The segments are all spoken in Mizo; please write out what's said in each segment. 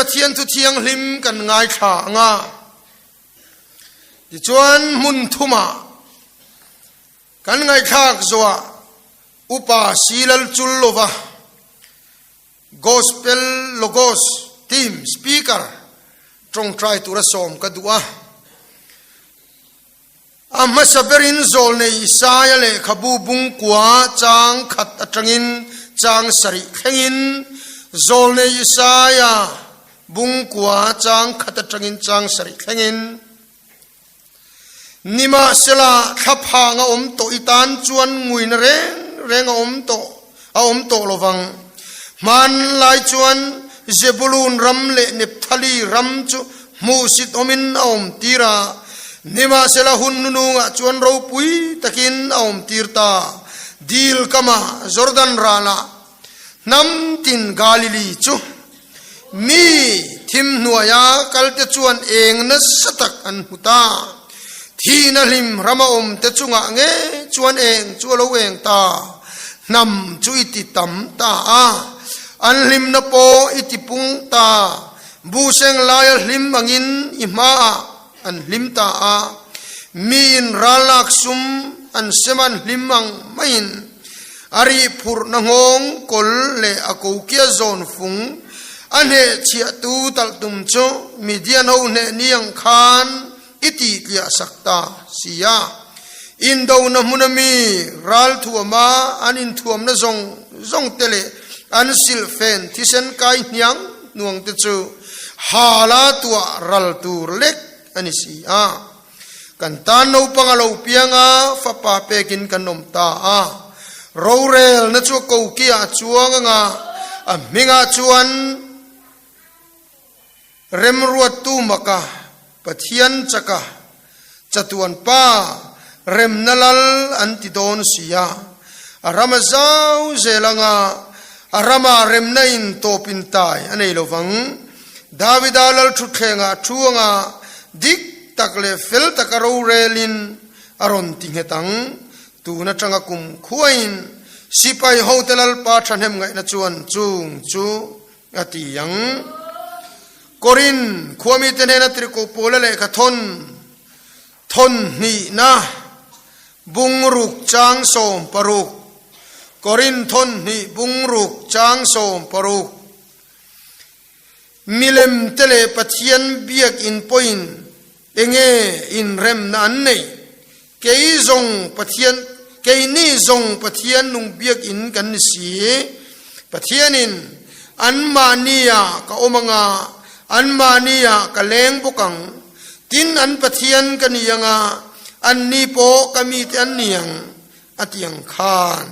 Pathian thu thianghlim kan ngaithla ang a. Tichuan hmun thumah kan ngaihthlak zawhah Upa Silal Chullova, Gospel Logos Team Speaker tawngtai tura sawm ka duh a. A hmasa berin zawlnei Isaia lehkhabu bungkua chang khat atangin chang sarih thlengin, zawlnei Isaia bungkua chang khat atangin chang sarih thlengin, Nimahsela thlaphang a awm tawh i tan chuan nguina reng reng a awm tawh a awm tawh lovang. Hmanlai chuan Zebulun ram leh Nepthali ram chu hmuhsit awmin a awm tir a, nimahsela hun hnunungah chuan ropui takin a awm tir ta. Dil kama Jordan ralah hnam tin Galili chu mi thim hnuaia kalte chuan eng nasa tak an hmu ta. Thihna hlim rama awmte chungah nge chuan eng chu a lo eng ta. Hnam chu i ti tam ta a, an hlimna pawh i ti pung ta. Buhseng laia hlim angin i hmaah an hlim ta a, miin rallak sum an sem an hlim ang maiin a rih phurhna nghawng kawl leh a kokia zawn fung a hnehchhiahtu talh tum chu Midian ho hneh ni ang khan i tih tliah sak ta si a. Indona hmuna mi ral thuama an inthuamna zawng zawng te leh an silhfen thisen kai hniang hnuang te chu hala tuah ral tur lek a ni si a. Kan tan naupang a lo piang a, fapa pekin kan awm ta a. Rorelna chu a kokiah a chuang anga a hmingah chuan Remruattu maka Pathian chaka chatuan pa remna lal an ti dawn si a, a ram a zau zel anga a rama remna in tawp in tai a nei lo vang. Davida lal thutthlengah a thu anga dik tak leh fel taka rorelin a rawn ti nghet ang. Tun atanga kum khuain sipai hote Lalpa thahnem ngaihna chuan chung chu A ti ang. Korin khuamite hnena tirhkoh Paula lehkha thawn thawn hnihna bungruk chang 60. Korin thawn hnih bungruk chang 60. Milem te leh Pathian biak in pawhin enge inremna an neih? Kei zawng Pathian, keini zawng Pathian nung biakinn kan ni si. Pathianin anmahnia ka awm anga, anmahnia ka leng bawk ang. Tin, an Pathian ka ni anga, anni pawh ka mite an ni ang, a ti ang khan.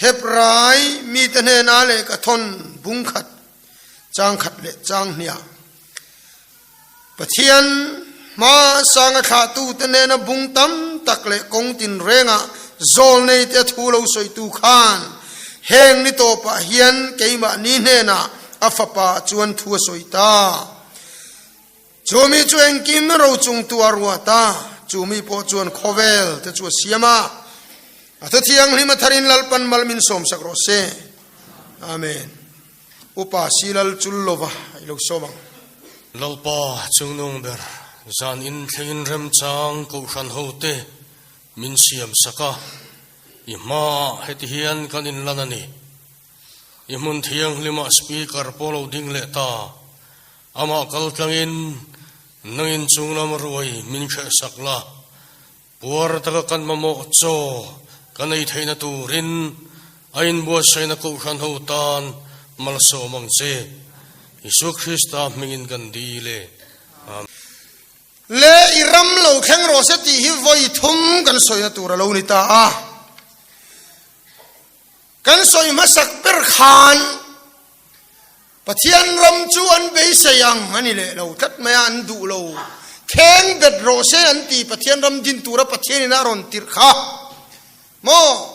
Hebrai mite hnena lehkha thawn bung khat, chang khat leh chang hniah. Pathian hma sanga thlahtute nena bung tam tak leh kawng tinrengah zawlneite a thu lo sawitu khan heng ni tawpah hian keimahni hnenah a fapa chuan thu a sawi ta. Chumi chu engkim rochungtu a ruat a, chumi pawh chuan khawvel te chu a siam a. A thu thianghlim a tharin Lalpan mal min sawmsak rawh se. Amen. Upa Silal Chullova i lo sawm ang. Lalpa chungnung ber zan in thlengin remchang kohhran hote min siam sak a, i hmaah heti hian kan inlan a ni. I hmun thianghlimah speaker pawh lo ding leh ta, amah kal tlangin nangin chunglam ruai min hrehsak la, Puar taka kan mamawh chaw kan ei theihna turin a inbuatsaihna Kohhran ho tan malsawm ang che. Isua Krista hmingin kan dil e. Amen. Le i ram lo thleng rawh se tih hi vawi thum kan sawina tur a lo ni ta a. Kan sawi hmasak ber khan Pathian ram chu an beisei ang a ni leh lo tlat mai a, an duh lo. Kheng bet rawh se an ti Pathian ram din tura Pathianin a rawn tirh kha maw?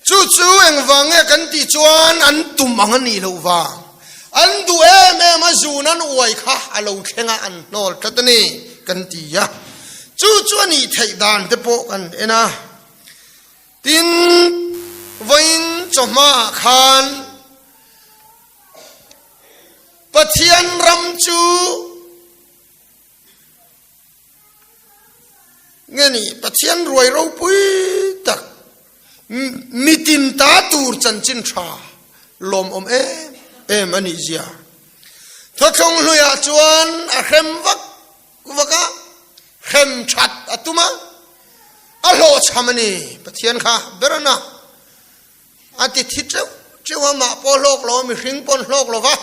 Chu chu engvang nge kan tih chuan an tum ang a nih loh vang. An duh em em a zun an uai kha a lo thleng a an hnawl tlat a ni kan ti a. Chu chu a nih theih dan te pawh kan en a. Tin, vawiin chawhmaah khan. chu nge ni Pathian ruai ropui tak mitin ta tur chanchin tha lawmawm em em a nih zia. Thawthlung hluiah chuan a hrem vak vak a, hrem that a tum a, a hlawhchham a ni Pathian kha ber a na. A ti thi teuh teuh a, mah pawh hlawk lo a, mihring pawn hlawk lo va.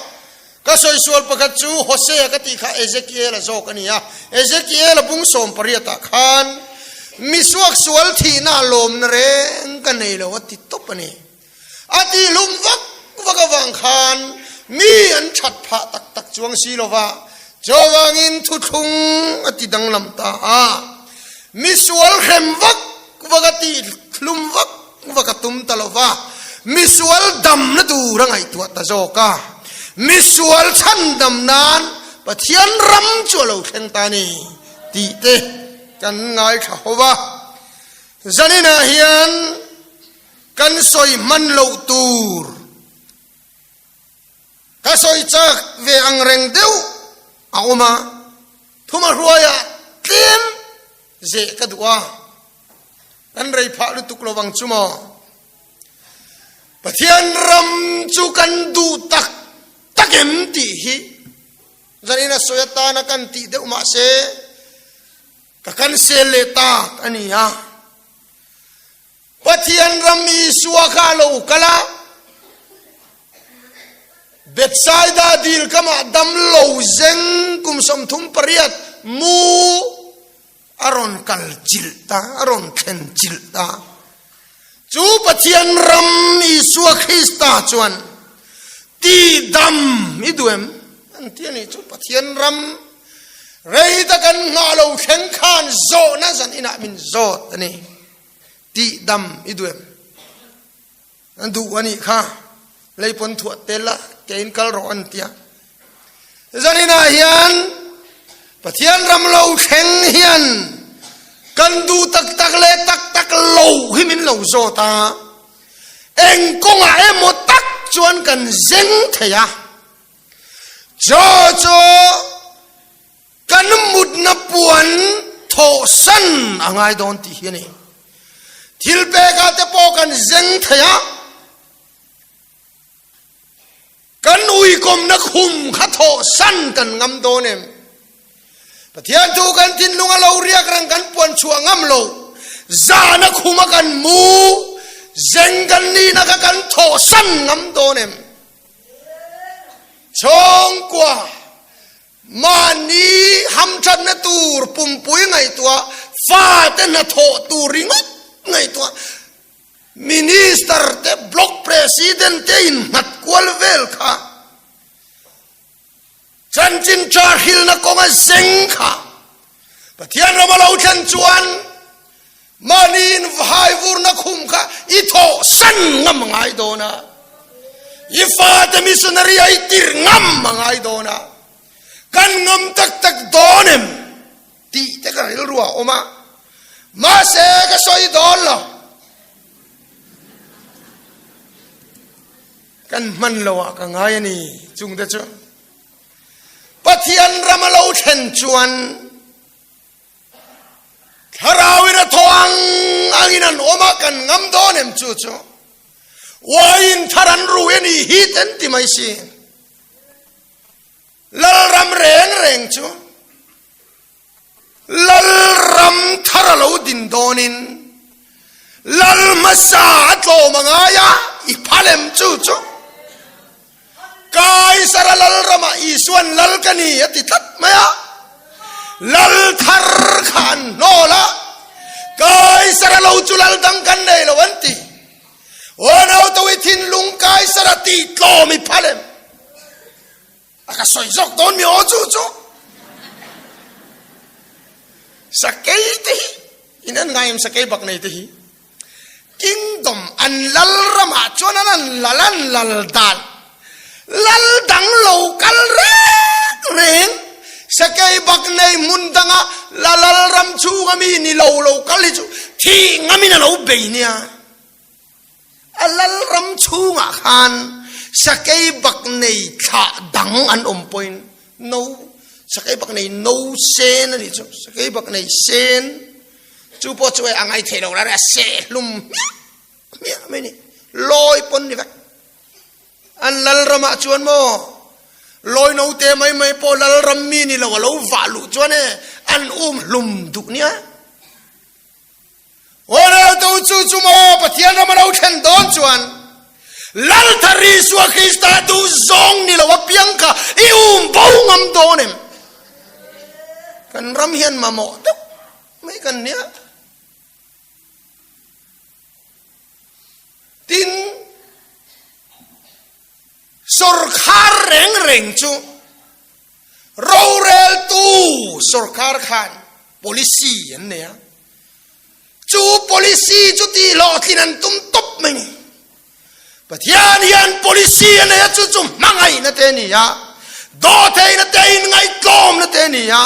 Ka sawi sual pakhat chu Hosea ka tih kha Ezekiel-a zawk a ni a. Ezekiel-a bung 18 ah khan mi suaksual thihna lawmna reng ka nei lo a ti tawp a ni. A tihlum vak vak avang khan mi an that phah tak tak chuang si lo va, chuvangin thuthlung a ti danglam ta a. Mi sual hrem vak vak a tihlum vak vak a tum ta lo va, misual damna tur a ngaihtuah ta zawk a, misual chhandam nan Pathian ram chu a lo thleng ta a ni tih te kan ngaithla ho va. Zaninah hian kan sawi hman loh tur ka sawi chak ve ang reng deuh a awm a, thuma hruaiah tlem zeh ka duh a. Kan rei phah lutuk lo vang chu maw? Pathian ram chu kan duh tak tak em tih hi zanin a sawi atana kan tih deuh mah se ka kan sel leh tak a ni a. Pathian ram Isua kha a lo kal a, Bethsaida dil kamah dam lo zeng kum 38 mu A rawn kal chilh ta, a rawn thlen chilh ta. Chu Pathian ram Isua Krista chuan tihdam i duh em? An ti a nih chu Pathian ram rei tak an nghah lo thleng khan zawhna zan inah min zawt a ni. Tihdam i duh em? An duh a nih kha, lei pawn thuah tel a, kein kal rawh an ti a. Zaninah hian Pathian ram lo thleng hian kan duh tak tak leh tak tak lo hi min lo zawt a, eng kawngah emaw tak chuan kan zeng thei a. Chaw chu Kan mutna puan thawhsan a ngai dawn tih hi a ni. Thil pekah te pawh kan zeng thei a, kan uikawmna khum kha thawhsan kan ngam dawn em? Pathian thu kan thinlung a lo riak reng kan puan chhuah ngam lo, zahna khuma kan mu zeng kan nihna kha kan thawhsan ngam dawn em? Chhawngkua Mahni hamthatna tur pumpui ngaihtuah, fate hnathawh tur ringawt ngaihtuah, Minister te, Block President te innghat kual vel kha, chanchin tha hrilna kawnga zeng kha Pathian rama lo thlen chuan mahni invahai vurna khum kha i thawhsan ngam a ngai dawn a, i fate missionary a i tirh ngam a ngai dawn a, kan ngam tak tak dawn em tih te ka rilru a awm a, mahse ka sawi dawn lo. Kan hman lo ah ka ngai a ni chung te chu. Pathian ram a lo thlen chuan Thlarauin a thaw ang angin an awm a, kan ngam dawn em chu chu. Uaiin thar an rui a nih hi ten ti mai si. Lalram reng reng chu Lalram thar a lo din dawnin Lal hmasa a tlawm a ngai a, i phal em chu chu. Kaisara Lalramah Isuan Lal ka ni a ti tlat mai a, Lal thar kha an hnawl a, Kaisara lo chu Lal dang kan nei lo an ti. Aw nautawi thinlung Kaisara tih tlawm i phal em? A ka sawi zawk dawn mi aw chu chu. Sakei te hi in en ngai em sakei bak nei te hi. Kingdom an lal ramah chuan an an lal an lal dan lal dang lo kal reng reng sakei bak nei hmun danga la lal ram chhunga mi ni lo lo kal hi chu thih ngamin a lo bei nia. A lal ram chhungah khan sakei bak nei thlah dang an awm pawhin. No sakei bak nei no sen a nih chu sakei bak nei sen chu pawh chu a ngai thei lo la a seh hlum hmiah hmiah mai ni lawi pawn ni vek an lal ramah chuan maw lawi no te mai mai pawh lal ram mi ni lo a lo vah luh chuan e an um hlum duh nia. Roreltu chu chu maw Pathian ram a lo thlen dawn chuan Lalthar Isua Krista duh zawng ni lo apiang kha i um bo ngam dawn em? Kan ram hian mamawh deuh mai kan nia. Tin, sorkhar reng reng chu Roreltu sorkar khan policy an nei a, chu policy chu tih hlawhtlin an tum tawp mai ni. Pathian hian policy a nei a, chu chu hmangaihna te a ni a, dawhtheihna te, inngaihtlawmna te a ni a,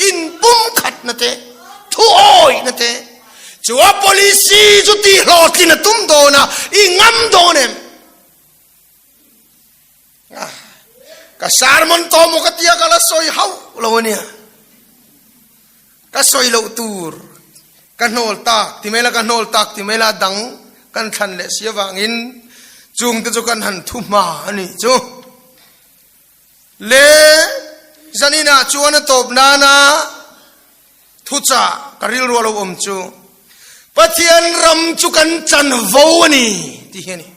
inpumkhatna te, thuawihna te. Chu a policy chu tih hlawhtlin a tum dawn a, i ngam dawn em? Ka sermon tawh maw ka tia ka la sawi hauh lo ania. Ka sawi loh tur ka hnawl tak ti mai la ka hnawl tak ti mai la dang kan thlan leh si avangin chung te chu kan han thu hma a nih chu. Le zaninah chuan a tawp nana thuchah ka rilru a lo awm chu Pathian ram chu kan chanvo a ni tih hi a ni.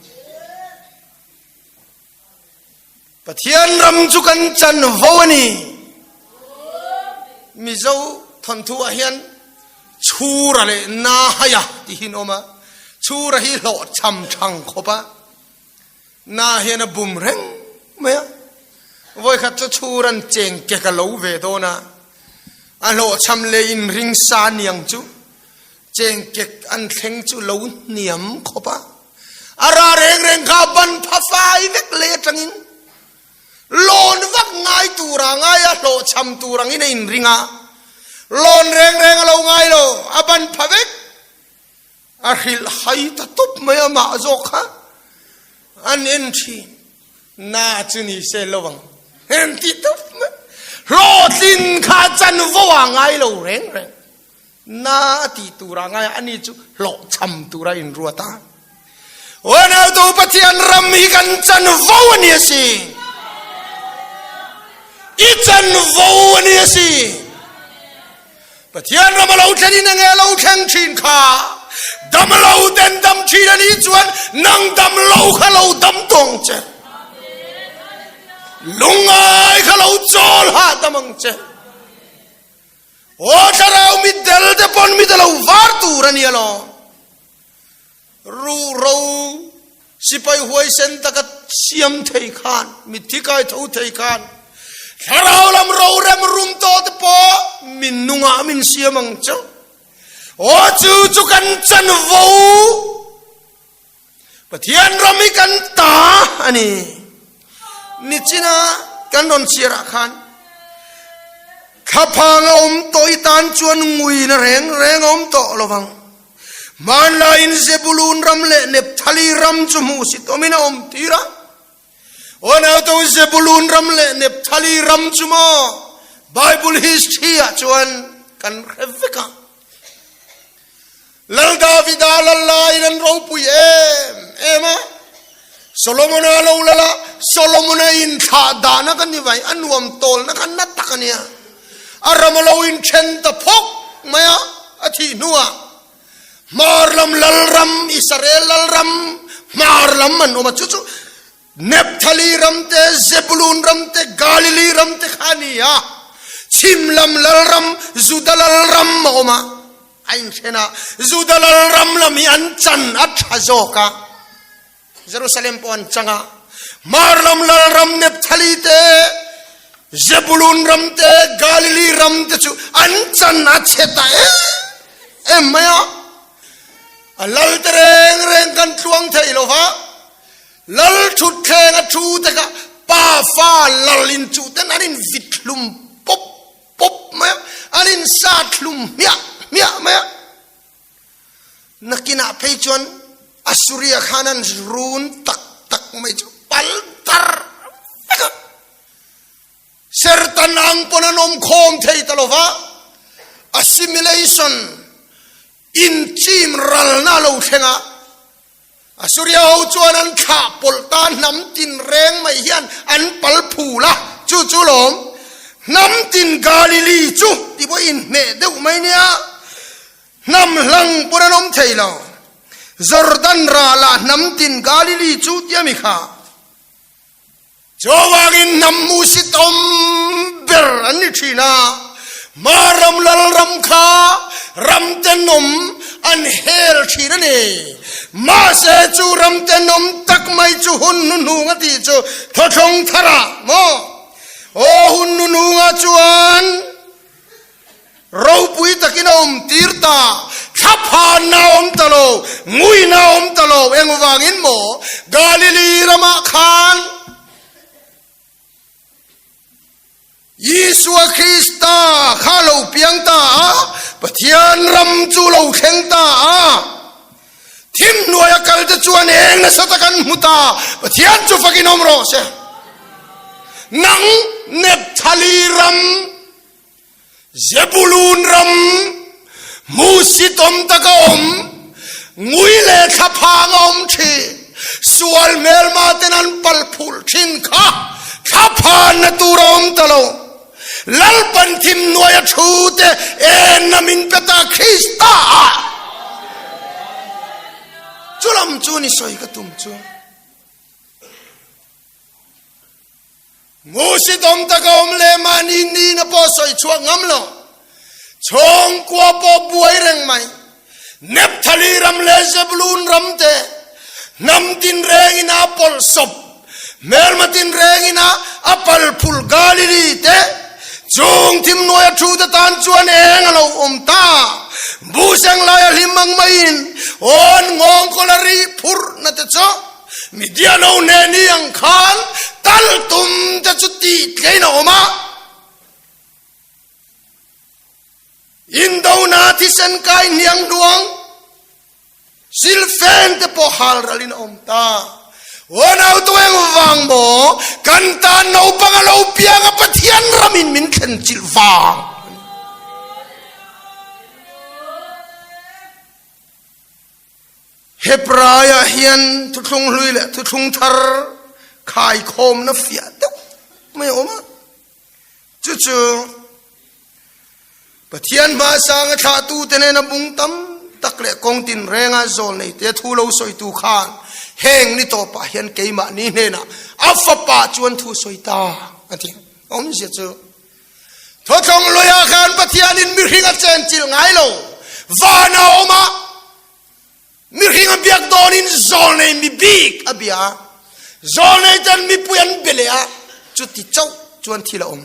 Pathian ram chu kan chanvo a ni. Mizo thawnthu ah hian Chhura leh Nahaia tih hi an awm a. Chhura hi hlawhchham thang khawp a, Na hian a bum reng mai a. Vawikhat chu Chhuran cheng kek a lo ve dawn a, a hlawhchham leh inring sa niang chu Cheng kek an thleng chu lo hniam khawp a, a ra reng reng kha ban pha fai vek lei atangin lawn vak ngai tura ngai a, hlawhchham tur angin a inring a, lawn reng reng a lo ngai lo, a ban pha vek, a hrilh hai ta tawp mai a mah zawk kha an en thin. Na chu ni se lo ang en ti tawp mai, hlawhtlin kha chanvo a ngai lo reng reng. Na a tih tura ngai a, ani chu hlawhchham tura inruat a. Unautu Pathian ram hi kan chanvo a ni a si. I chanvo a ni a si. Pathian ram a lo thlen in enge a lo thleng thin kha. Dam lo ten dam thin a nih chuan nang dam lo kha lo dam tawng che. Lungngai kha lo chawl hahdam ang che. Aw thlarau mitdel te pawn mit a lo var tur a ni alawm. Ruhro sipai huaisen taka siam thei khan, mitthi kai tho thei khan, thlarau lam rorem rum tawh te pawh min nungah min siam ang chu. Aw chu chu kan chanvo Pathian ram hi kan ta a ni. Nichina kan rawn chhiarah khan thlaphang a awm tawh i tan chuan nguina reng reng a awm tawh lo vang. Hmanlaiin Zebulun ram leh Nepthali ram chu hmuhsit awmin a awm tir a. Aw nauto Zebulun ram leh Nepthali ram chu maw Bible history ah chuan kan hre vek a. Lal Davida lal laiin an ropui em em a, Solomona lo lal a, Solomona inthlah dahna ka ni vai, a nuam tawlna kha na tak a nia. A ram a lo inthen ta phawk mai a, a thih hnuah hmar lam lal ram, Israel lal ram hmar lam an awm a, chu chu Nepthali ram te, Zebulun ram te, Galili ram te kha a ni a. Chhim lam lalram, Juda lalram a awm a, a inthen a. Juda lalram lam hi an chan a tha zawk a, Jerusalem pawh an chang a. Hmar lam lalram Nepthali te, Zebulun ram te, Galili ram te chu an chan a chhe ta em em mai a. A lal te reng reng kan tluang thei lo va. Lal thutthleng a thu te kha pa fa lal in chuh ten an in vit hlum pawp pawp mai a, an in sat hlum hmiah hmiah mai a. Nakinah phei chuan Assuria khan an run tak tak mai chu pal tar vek a. Serhtan ang pawn an awm khawm thei ta lo va, assimilation, inchim ralna a lo thleng a. Assuria ho chuan an thlah pawlh ta hnam tin reng mai hian an pal phul a, chu chu lawm hnam tin Galili chu ti pawh inhmeh deuh mai nia, hnam hlang pawn an awm thei lo. Jordan ralah hnam tin Galili chu tia mi kha. Chuvangin hnam hmuhsit awm ber an ni thin a, Hmaram lalram kha ram tenawm an hel thin a ni. Mahse chu ram tenawm tak mai chu hun hnuhnung a tih chu thawthlawng tharah maw? Aw hun hnuhnungah chuan Ropui takin a awm tir ta, thlaphanna a awm ta lo, nguina a awm ta lo, engvangin maw Galili ramah khan Isua Krista kha lo piang ta a, Pathian ram chu lo thleng ta a, thim hnuaia kalte chuan eng nasa tak an hmu ta, Pathian chu fakin awm rawh se. Nang Nepthali ram Zebulun ram hmuhsitawm taka awm, ngui leh thlaphang a awm thin, sual hmelma ten an pal phulh thin kha thlaphanna tur a awm ta lo. Lalpan thim hnuaia thu te enna min pe ta Krista ah. Chulam chu ni sawi ka tum chu. Hmuhsitawm taka awm leh mahni nihna pawh sawi chhuak ngam lo, chhawngkua pawh buai reng mai, Nepthali ram leh Zebulun ram te hnam tinrengin a pawlh sawp, hmelma tinrengin a a pal phul Galili te chung thim hnuaia thu te tan chuan eng a lo awm ta. Buhseng laia hlim ang maiin awn nghawng kawl a rih phurhna te chu Midian ho nen hi ang khan tal tum te chu tih tlein a awm a, Indona thisen kai hniang hnuang silfen te pawh hal ralin a awm ta. Unau tu engvang maw kan tan naupang a lo piang a Pathian ramin min thlen chilh vang. Hebraiah hian thuthlung hlui leh thuthlung thar khaikhawmna fiah deuh mai a awm a. Chu chu Pathian hmasanga thlahtute nena bung tam tak leh kawng tinrenga zawl neite thu lo sawitu khan heng ni tawpah hian keimahni hnenah a fapa chuan thu sawi ta a ti. Awmzia chu Thawthlawng luiah khan Pathianin mihring a chenchilh ngai lo. Van a awm a, mihring a biak dawnin zawlnei mi bik a bia a, zawlnei ten mipui an be leh a, chuti chauh chuan thil a awm.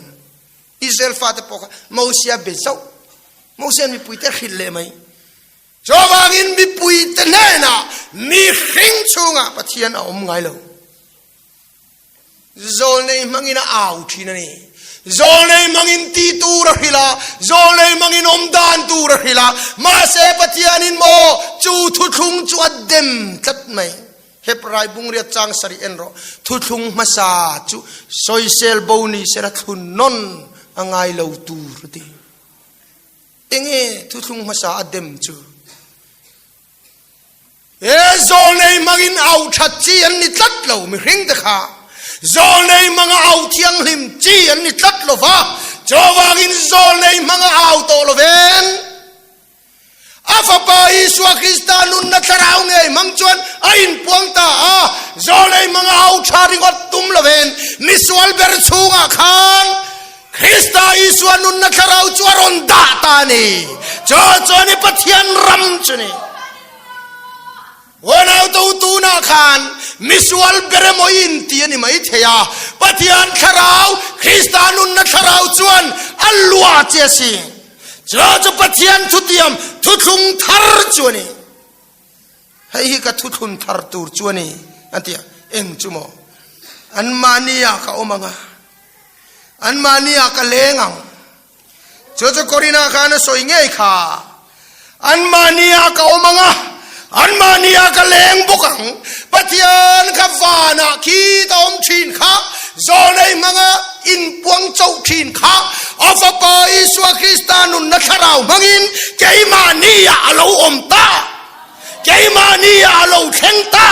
Israel fate pawh kha Mosia be zauh, Mosia'n mipuite a hrilh leh mai. Chuvangin mipuite hnenah mihring chhungah Pathian a awm ngai lo. Zawlnei hmangin a au thin a ni. Zawlnei hmangin ti tur a hrilh a, zawlnei hmangin awm dan tur a hrilh a, mahse Pathianin maw chu thuthlung chu a dem tlat mai. Hebrai bungriat chang sarih en rawh, thuthlung hmasa chu sawisel bo ni sela thlun nawn a ngai lo tur a ti. Enge thuthlung hmasa a dem chu? He zawlnei hmangin au that chi an ni tlat lo, mihring te kha zawlnei hmanga au thianghlim chi an ni tlat lo va, chuvangin zawlnei hmanga au tawh lovin a Fapa Isua Krista nunna thlarau ngei hmang chuan a inpuang ta a, zawlnei hmanga au tha ringawt tum lovin misual ber chhungah khan Krista Isua nunna thlarau chu a rawn dah ta a ni. Chu chuan i Pathian ram chu ni. Unau to tunah khan misual ber emaw i inti a ni mai thei a, Pathian thlarau, Krista nunna thlarau chuan a luah che a si. Chu chu Pathian thutiam thuthlung thar chu a ni. Hei hi ka thuthlun thar tur chu a ni, a ti a. Eng chu maw? Anmahniah ka awm ang a, anmahniah ka leng ang. Chu chu Korinah khan a sawi ngei kha. Anmahniah ka awm ang a, anmahniah ka leng bawk ang. Pathian kha vanah khi ta awm thin kha, zawnei hmanga inpuang chauh thin kha. Krista nunna thlarau hmangin keimahni-ah a lo awm ta. Keimahni-ah a lo thleng ta.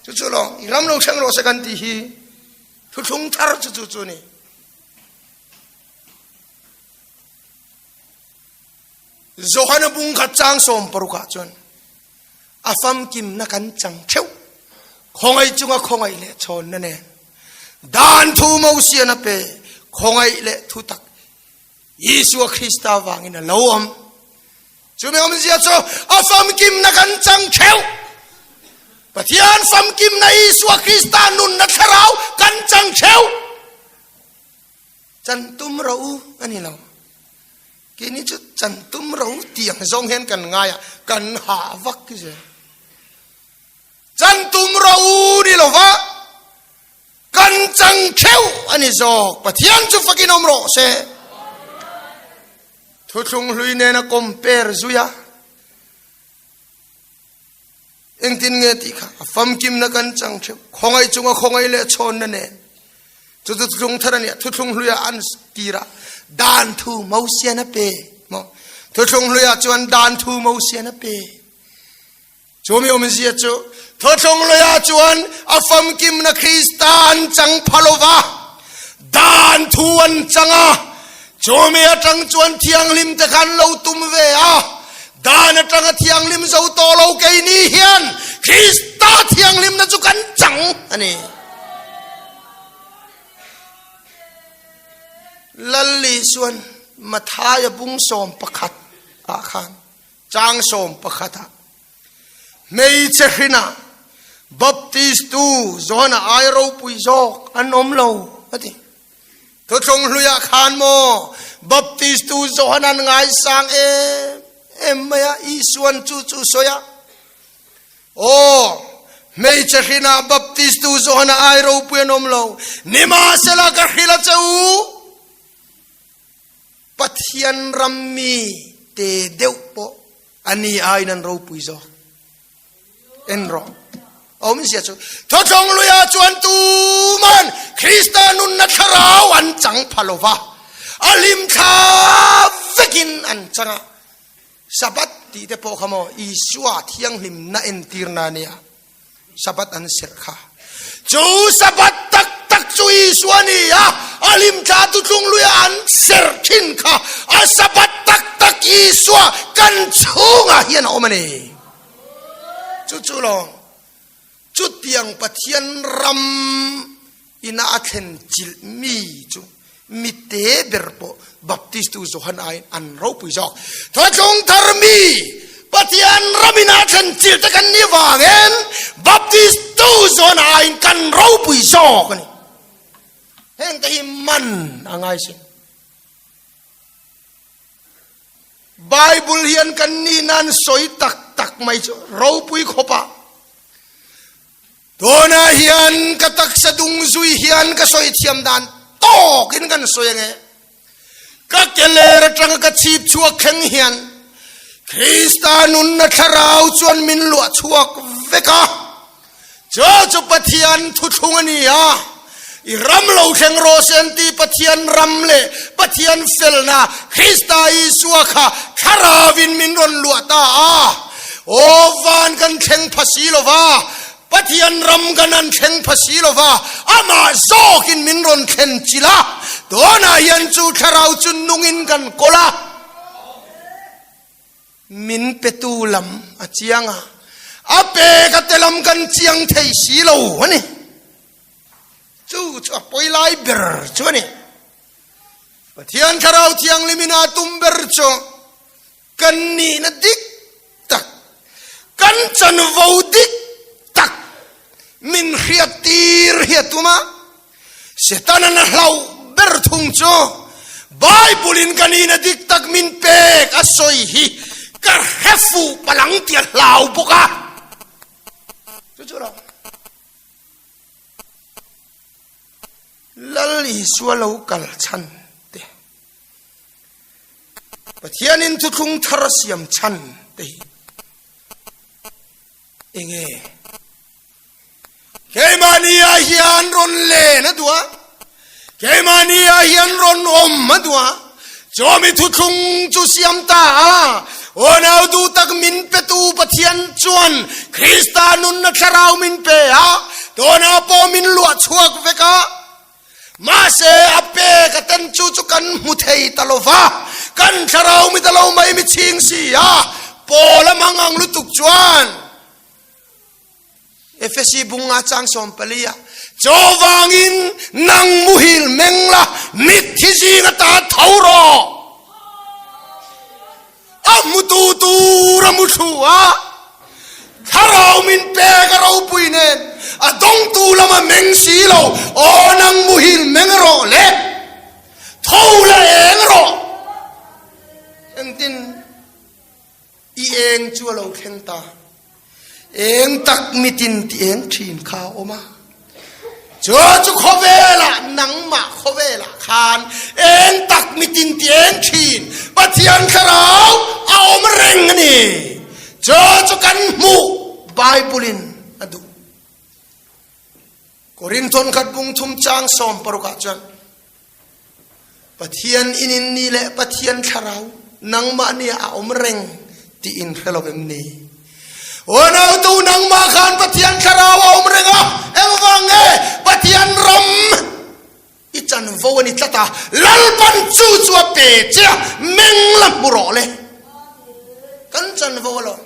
Chu chu lawng, i ram lo thleng rawh se kan tih hi thuthlung thar chu chu chu ni. Johana bung khat chang sawm parukah chuan a famkimna kan chang theuh. Khawngaih chunga khawngaih leh chhawnna nen dan thu Mosian a pe, khawngaih leh thutak Isua Krista vangin a lo awm. Chumi awmzia chu a famkimna kan chang theuh. Pathian famkimna Isua Krista nunna thlarau kan chang theuh. Chan tum ro u a ni lo. Keini chu chan tum ro tih ang zawng hian kan ngai a, kan hah vak hi zel. Chan tum ro u ni lo va, kan chang theuh a ni zawk. Pathian chu fakin awm rawh se. Thuthlung hlui nena compare zui a. Engtin nge tih kha a famkimna kan chang theuh. Khawngaih chunga khawngaih leh chhawnna nen. Chu chu thuthlung thar a nia, thuthlung hluia an tir a, dan thu Mosian a pe maw? Thuthlung hluia chuan dan thu Mosian a pe. Chu mi awmzia chu thuthlung hluia chuan a famkimna Krista an chang pha lo va, dan thu an chang a, Chumi atang chuan thianghlim te khan lo tum ve a, dan atanga thianghlim zo tawh lo keini hian Krista thianghlimna chu kan chang a ni. Lal Isuan Mathaia bung 11 ah khan chang 11 ah hmeichhe hrinah Baptistu Johana ai ropui zawk an awm lo a ti. Thuthlung hluiah khan maw Baptistu Johan an ngaisang em em mai a, Isuan chu chu sawi a. Aw, hmeichhe hrinah Baptistu Johana ai ropui an awm lo, nimahsela ka hrilh a che u, Pathian ram mi te deuh pawh a ni aiin an ropui zawk. En rawh. Awmzia chu thawthawng luia chuan tuman Krista nunna thlarau an chang pha lo va, a hlimthla vekin an chang a. Sabbath tih te pawh kha maw Isua thianghlimna entirna a nia. Sabbath an serh kha. Chu Sabbath tak tak chu Isua a ni a, a hlimthla thuthlung luia an serh thin kha a Sabbath tak tak Isua kan chhungah hian a awm a ni. Chu chu lawng, chutiang Pathian ram ina a thlen chilh mi chu mi te ber pawh Baptistu Johan aiin an ropui zawk. Thawthlung thar mi Pathian ram ina a thlen chilh te kan ni vangin Baptistu Johan aiin kan ropui zawk a ni. Heng te hi man a ngai sin. Bible hian kan nih nan sawi tak tak mai chu ropui khawp a. Tunah hian ka taksa dung zui hian ka sawi thiam dan tawkin kan sawi ange. Ka keler atanga ka chhip chhuak thleng hian Krista nunna thlarau chuan min luah chhuak vek a. Chu chu Pathian thuthlung a ni a, i ram lo thleng rawh se an ti Pathian ram leh Pathian felna Krista Isua kha thlarauin min rawn luah ta a. Aw van kan thleng pha si lo va, Pathian ram kan an thleng pha si lo va, amah zawkin min rawn thlen chilh a, tunah hian chu thlarau chu nungin kan kawl a. Min petu lam a chiang a, a pek a te lam kan chiang thei si lo a ni. Chu chu a pawi lai ber chu a ni. Pathian Thlarau Thianghlim in a tum ber chu kan nihna dik tak, kan chanvo dik tak min hriat tir hi a tum a. Setana'n a hlauh ber thung chu Bible-in ka nihna dik tak min pek a sawi hi ka hre fuh palang tih a hlau bawk a. Chu chu lo. Lal Isua lo kal chhan te, Pathianin thuthlung thar a siam chhan te hi enge? Keimahni ah hian rawn len a duh a. Keimahni ah hian rawn awm a duh a, chawmi thuthlung chu siam ta a, unau duh tak min petu Pathian chuan Krista nunna thlarau min pe a, tunah pawh min luah chhuak vek a. Mahse, a pek a ten chu chu kan hmu thei ta lo va, kan thlarau mi ta lo mai mi chhing si a, Paul a hmang ang lutuk chuan Efesi bunga chang 14 ah, Chuvangin nang muhil meng la, mitthi zing ata tho rawh. A hmutu tur a mu thlu a, thlarau min pek a ropui nen a dawngtu lam a meng si lo, aw nang muhil meng rawh le, tho la eng rawh. Engtin i eng chu a lo thleng ta. Eng tak mitin ti eng thin kha a awm a. Chu chu khawvelah nangmah khawvelah khan eng tak mitin ti eng thin Pathian thlarau a awm reng a ni. Chu chu kan hmuh Bible in a duh. Korinthon khat bung thum chang 16 ah chuan Pathian in in ni leh Pathian thlarau nangmah nia a awm reng tih in hre lo em ni? Unautu nangmah khan Pathian thlarau a awm reng a, engvang nge Pathian ram i chanvo a ni tlat a, Lalpan chu chu a pe che a, meng la hmu rawh le. Kan chanvo alawm.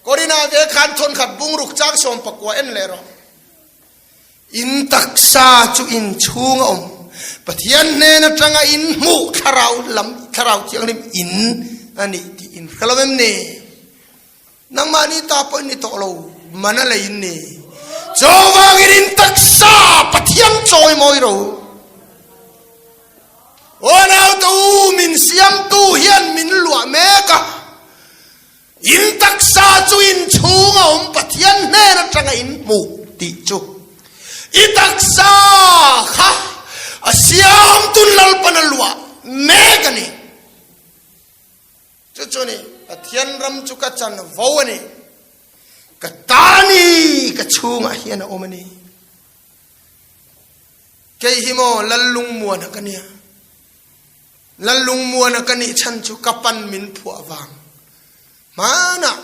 Korina ve khan thawnkhat bungruk chang 19 en leh rawh. In taksa chu in chhung a awm. Pathian hnen atanga in hmuh thlarau lam, thlarau thianghlim in a nih tih in hre lo em ni? Nangmahni ta pawh in ni tawh lo, man a lei in ni. Chuvangin in taksa Pathian chawi mawi ro. Aw naute u, min siamtu hian min luah mek a. In taksa chu in chhung a awm Pathian hnen atanga in hmuh tih chu i taksa kha a siamtun Lalpan a luah mek a ni. Chu chu ni Pathian ram chu ka chan vo a ni. Ka ta ni ka chhungah hian a awm a ni. Kei hi maw Lallungmuana ka nia. Lallungmuana ka nih chhan chu ka pan min phuah vang. Hmanah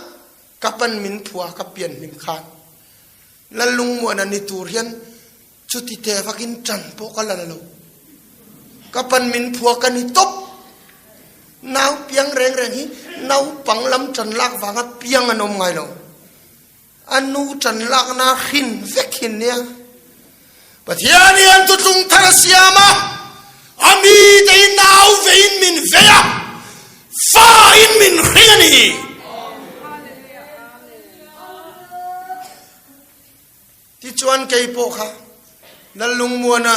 ka pan min phuah ka pian hlim khan Lallungmuana ni tur hian chuti te vakin ṭan pawh ka la la lo. Ka pan min phuah ka ni tawp. Nau piang reng reng hi naupang lam ṭan lak vanga piang an awm ngai lo. A nu ṭan lakna hrin vek hin nia. Pathian hian thutlung thar a siam a, a mite hi nau veiin min vei a, fa in min hring a ni. Tichuan kei pawh kha Lallungmuana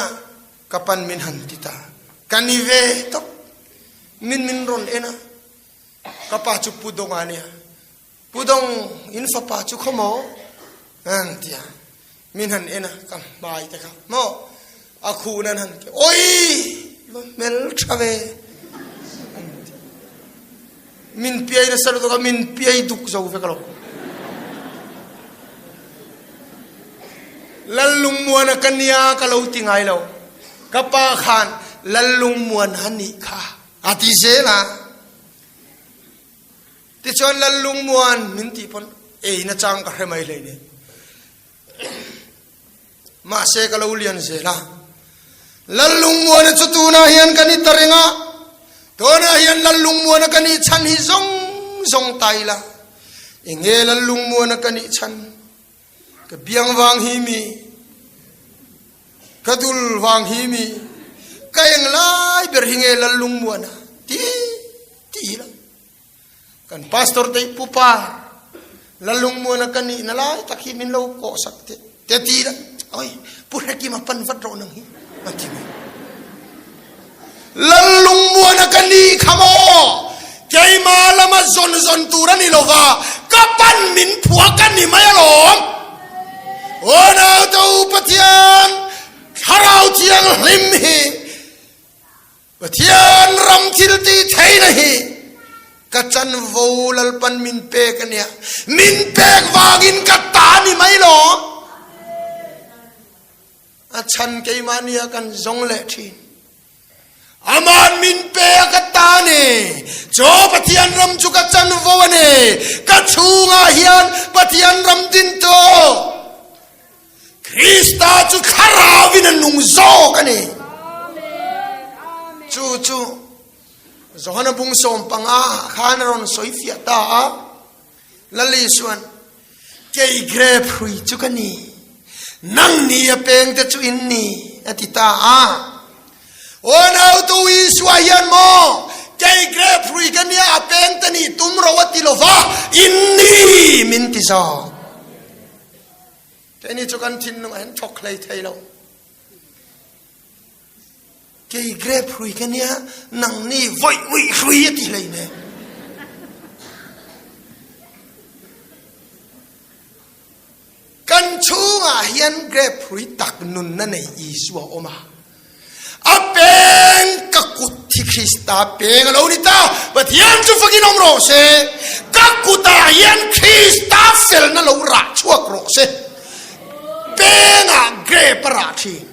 ka pan min han ti ta. Ka ni ve tawp. Min min rawn en a, ka pa chu Pu Donga a nia. Pu Dong, in fapa chu khaw maw? An ti a. Min han en a, ka hmai te kha maw? A khuh nan han ti, Oi! Va hmel tha ve! An ti. Min piai nasa lutuk a, min piai duk zo vek lo. Lallungmuana ka nia ka lo ti ngai lo. Ka pa khan Lallungmuana nih kha a ti zel a. Tichuan Lallungmuan min tih pawn ei nachang ka hre mai hlei nen. Mahse ka lo lian zel a. Lallungmuana chu tunah hian ka ni ta reng a. Tunah hian Lallungmuana ka nih chhan hi zawng zawng ta ila. Enge Lallungmuana ka nih chhan? Ka biang vang hi mi? Ka dul vang hi mi? Ka eng lai ber hi nge Lallungmuana ti ti ila. Kan pastor te pu pa Lalungmuana ka nih na lai tak hi min lo kawh sak te te ti la oi pu Hrekima pan vat rawh nang hi a ti mai. Lalungmuana ka nih kha maw keima lama zawn zawn tur a ni lova ka pan min phua ka ni mai alawm. Aw naute u Pathian thlarau thianghlim hi Pathian ram thil ti theihna hi ka chanvo Lalpan min pek a nia. Min pek vangin ka ta ni mai lawm. A chhan keimahni ah kan zawng leh thin. Aman min pe a ka ta a ni. Chaw Pathian ram chu ka chanvo a ni. Ka chhungah hian Pathian ram din tawh. Krista chu thlarauin a nung zawk a ni. Chu chu Johana bung 15 ah khan a rawn sawi fiah ta a. Lal Isuan, Kei grape hrui chu ka ni, nang ni a pengte chu in ni, a ti ta a. Aw nautu Isua hian maw, Kei grape hrui ka nia, a pengte nih tum ro a ti lo va, in ni min ti zawk. Keini chu kan thinlung a hen thawk hlei thei lo. Kei grape hrui ka nia, nang ni vawih uih hrui a ti hlei ne. Kan chhungah hian grape hrui tak nunna nei Isua awm a. A peng ka kut hi Krista peng a lo ni ta. Pathian chu fakin awm rawh se. Ka kutah hian Krista felna lo rah chhuak rawh se. Pengah grape a rah thin.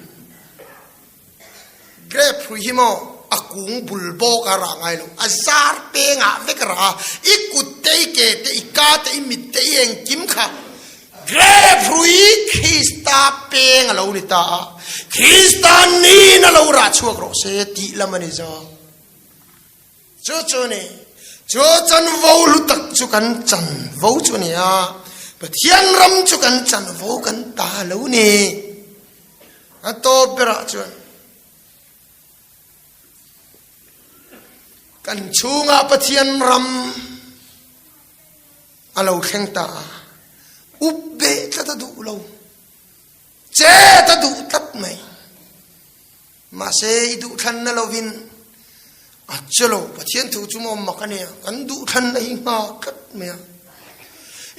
Grape hrui hi maw a kung bul bawk a rah ngai lo, a zar pengah vek a rah a, i kut te, i ke te, i ka te, i mit te, i engkim kha grape hrui Krista peng a lo ni ta a, Krista niin a lo rah chhuak rawh se tih lam a ni zawk. Chu chu ni, chu chanvo hlu tak chu kan chanvo chu a ni a, Pathian ram chu kan chanvo kan ta lo ni. A tawp berah chuan kan chhungah Pathian ram a lo thleng ta a, up beh tlat a duh lo, chet a duh tlat mai. Mahse i duhthlanna lovin a che lo. Pathian thu chu maw mak a nia, kan duhthlanna hi nghak tlat mai a.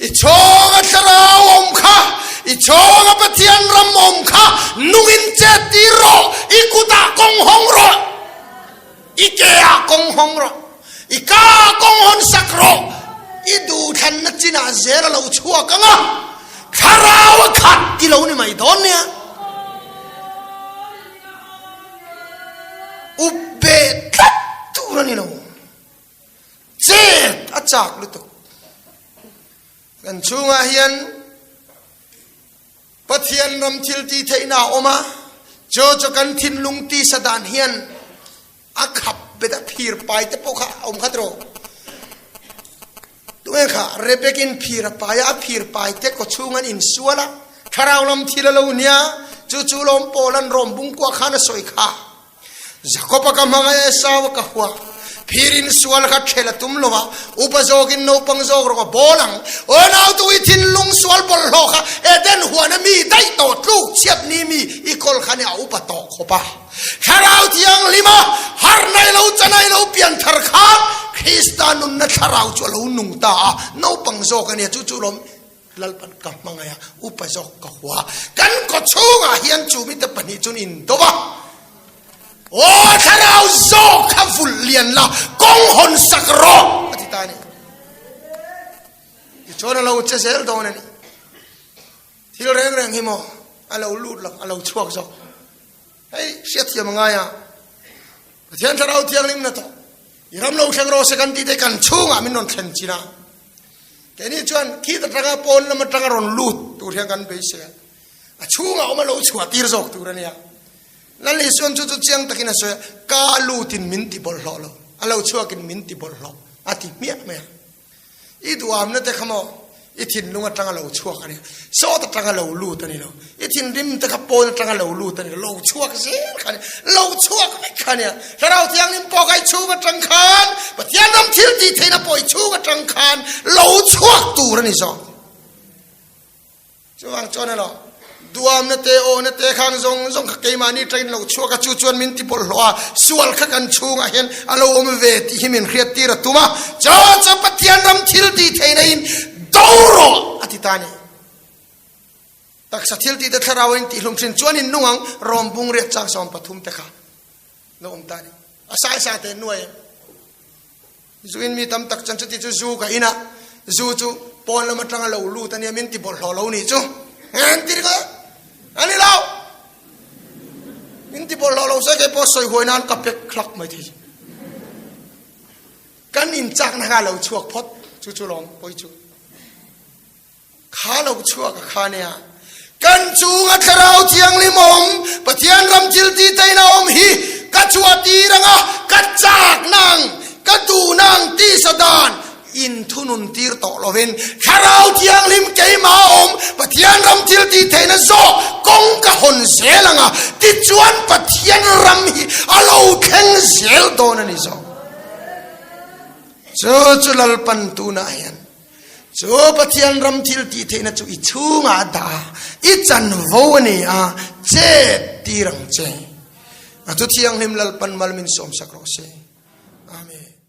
I chhawng a thlarau awm kha, i chhawng a Pathian ram awm kha nungin chet tir rawh, i kutah kawng hawng rawh, i keah kawng hawng rawh, i ka kawng hawn sak rawh, i duhthlanna chinah zel a lo chhuak ang a, thlarau a khat ti lo ni mai dawn nia. Up beh tlat tur a ni lo. Chet a chak lutuk. Kan chhungah hian Pathian ram thil ti theihna a awm a, chu chu kan thinlung tisa dan hian a khap bet a phir pai te pawh kha a awm khat rawh. Tunge kha Rebekin phir a pai a, a phir pai te kaw chhung an insual a, thlarau lam thil a lo nia, chu chu lawm pawl an rawm bungkua khan a sawi kha. Jakob-a ka hmangaih a, Esau-a ka hua. Phir insual kha ṭhel a tum lo a, upa zawkin naupang zawk rawh a bawl ang. Aw nautu i thinlung sual bawlhhlawh kha Eden huana mi daih tawh tluk chhiat ni mi i kawl kha nia a upa tawh khawp a. Thlarau Thianghlim a harna i lo chana i lo pian thar khan Krista nunna thlarau chu a lo nung ta a, naupang zawk a nia chu chu lawm Lalpan ka hmangaih a, upa zawk ka hua. Kan kaw chhungah hian chu mite pahnih chuan indo a, Aw thlarau zawk kha vulh lian la, kawng hawn sak rawh a ti ta a ni. Tichuan a lo che zel dawn a ni. Thil reng reng hi maw a lo lut lo, a lo chhuak zawk. Hei hriatthiam a ngai a, Pathian thlarau thianghlim na tawh i ram lo thleng rawh se kan tih te kan chhungah min rawn thlen chin a. Keini chuan khi ta tanga pawn lam atanga rawn lut tur hian kan beisei a, a chhungah awm a lo chhuah tir zawk tur a nia. Lal Isuan chu chu chiang takin a sawi a, ka lutin min ti bawlhhlawh lo, a lo chhuakin min ti bawlhhlawh a ti hmiah mai a. I duamna te kha maw i thinlung atanga lo chhuak a ni, sawt atanga lo lut a ni lo, i thinrim te kha pawn atanga lo lut a ni lo, lo chhuak zel kha a ni, lo chhuak vek kha a nia. Thlarau Thianghlim pawh kha i chhung atang khan, Pathian ram thil tih theihna pawh i chhung atang khan lo chhuak tur a ni zawk. Chuvang chuan elo, duamna te, awhna te khang zawng zawng kha keimahni atangin lo chhuak a, chu chuan min ti bawlhhlawh a, sual kha kan chhungah hian a lo awm ve tih hi min hriattir a tum a, chu chu Pathian ram thil tih theihna in do rawh a ti ta a ni. Taksa thil tih te thlarau in tihhlum thin chuan in nung ang, rawm bung riat chang 13 te kha lo awm ta a ni. A saisa te nuai em? Zu in mi tam tak chuan chuti chu zu ka in a, zu chu pawn lam atanga lo lut a nia min ti bawlhhlawh lo nih chu. Engtir ka a ni lo. se kei pawh sawi huai nan ka pek hlak mai thei. Kan in chak na kha lo chhuak phawt chu chu lawm pawi chu. Kha lo chhuak a kha nia. Kan chunga thlarau thianghlim awm Pathian ram thil ti theihna awm hi ka chhuah tir anga ka chak nang ka duh nang tisa dan in thunun tir tawh lovin Thlarau Thianghlim keimah a awm Pathian ram thil tih theihna zawk kawng ka hawn zel ang a, tichuan Pathian ram hi a lo thleng zel dawn a ni zawk. Chu chu Lalpan tunah hian chu Pathian ram thil tih theihna chu i chhungah a dah a, i chanvo a ni a, chet tir ang che. A thu thianghlim Lalpan mal min sawmsak rawh se. Amen.